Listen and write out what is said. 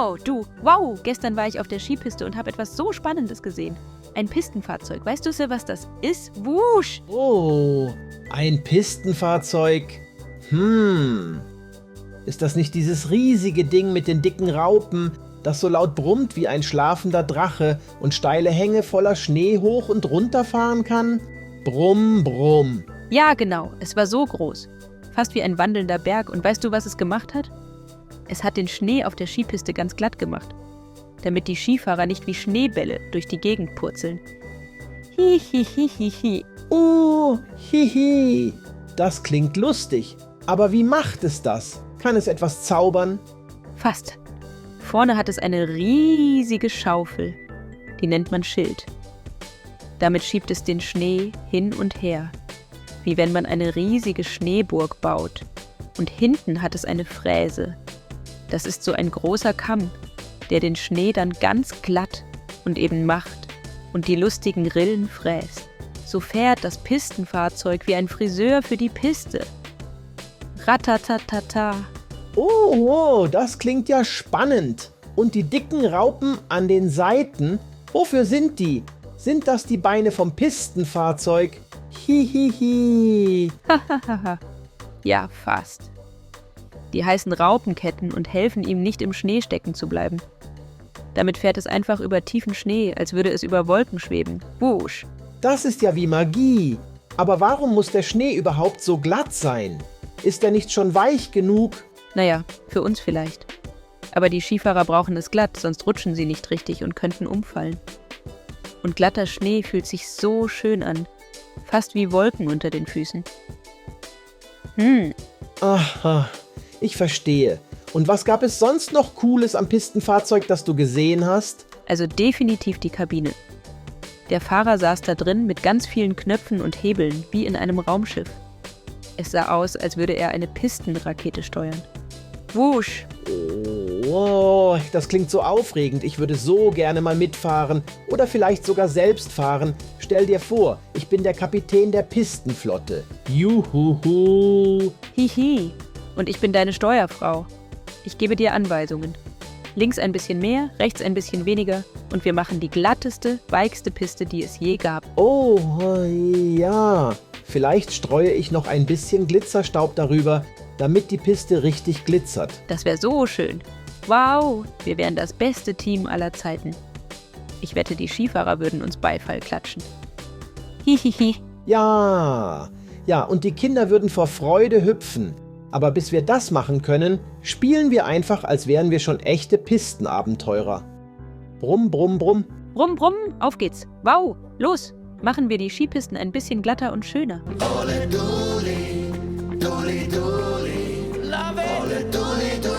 Oh, du, wow, gestern war ich auf der Skipiste und habe etwas so Spannendes gesehen. Ein Pistenfahrzeug. Weißt du, Sir, was das ist? Wusch! Oh, ein Pistenfahrzeug. Ist das nicht dieses riesige Ding mit den dicken Raupen, das so laut brummt wie ein schlafender Drache und steile Hänge voller Schnee hoch und runter fahren kann? Brumm, brumm. Ja, genau. Es war so groß. Fast wie ein wandelnder Berg. Und weißt du, was es gemacht hat? Es hat den Schnee auf der Skipiste ganz glatt gemacht, damit die Skifahrer nicht wie Schneebälle durch die Gegend purzeln. Hihihihihi. Oh, hihi. Das klingt lustig. Aber wie macht es das? Kann es etwas zaubern? Fast. Vorne hat es eine riesige Schaufel. Die nennt man Schild. Damit schiebt es den Schnee hin und her, wie wenn man eine riesige Schneeburg baut. Und hinten hat es eine Fräse. Das ist so ein großer Kamm, der den Schnee dann ganz glatt und eben macht und die lustigen Rillen fräst. So fährt das Pistenfahrzeug wie ein Friseur für die Piste. Ratatatata. Oh, das klingt ja spannend. Und die dicken Raupen an den Seiten, wofür sind die? Sind das die Beine vom Pistenfahrzeug? Hihihi. Hahaha. Ja, fast. Die heißen Raupenketten und helfen ihm nicht im Schnee stecken zu bleiben. Damit fährt es einfach über tiefen Schnee, als würde es über Wolken schweben. Wusch. Das ist ja wie Magie. Aber warum muss der Schnee überhaupt so glatt sein? Ist er nicht schon weich genug? Naja, für uns vielleicht. Aber die Skifahrer brauchen es glatt, sonst rutschen sie nicht richtig und könnten umfallen. Und glatter Schnee fühlt sich so schön an. Fast wie Wolken unter den Füßen. Aha, ich verstehe. Und was gab es sonst noch Cooles am Pistenfahrzeug, das du gesehen hast? Also definitiv die Kabine. Der Fahrer saß da drin mit ganz vielen Knöpfen und Hebeln, wie in einem Raumschiff. Es sah aus, als würde er eine Pistenrakete steuern. Wusch! Oh, das klingt so aufregend. Ich würde so gerne mal mitfahren oder vielleicht sogar selbst fahren. Stell dir vor, ich bin der Kapitän der Pistenflotte. Juhuhu! Hihi! Und ich bin deine Steuerfrau. Ich gebe dir Anweisungen. Links ein bisschen mehr, rechts ein bisschen weniger und wir machen die glatteste, weigste Piste, die es je gab. Oh, ja. Vielleicht streue ich noch ein bisschen Glitzerstaub darüber, damit die Piste richtig glitzert. Das wäre so schön. Wow, wir wären das beste Team aller Zeiten. Ich wette, die Skifahrer würden uns Beifall klatschen. Hihihi. Ja, und die Kinder würden vor Freude hüpfen. Aber bis wir das machen können, spielen wir einfach, als wären wir schon echte Pistenabenteurer. Brumm, brumm, brumm. Brumm, brumm, auf geht's. Wow, los, machen wir die Skipisten ein bisschen glatter und schöner. Ole duli, duli duli, la vede. Ole duli duli.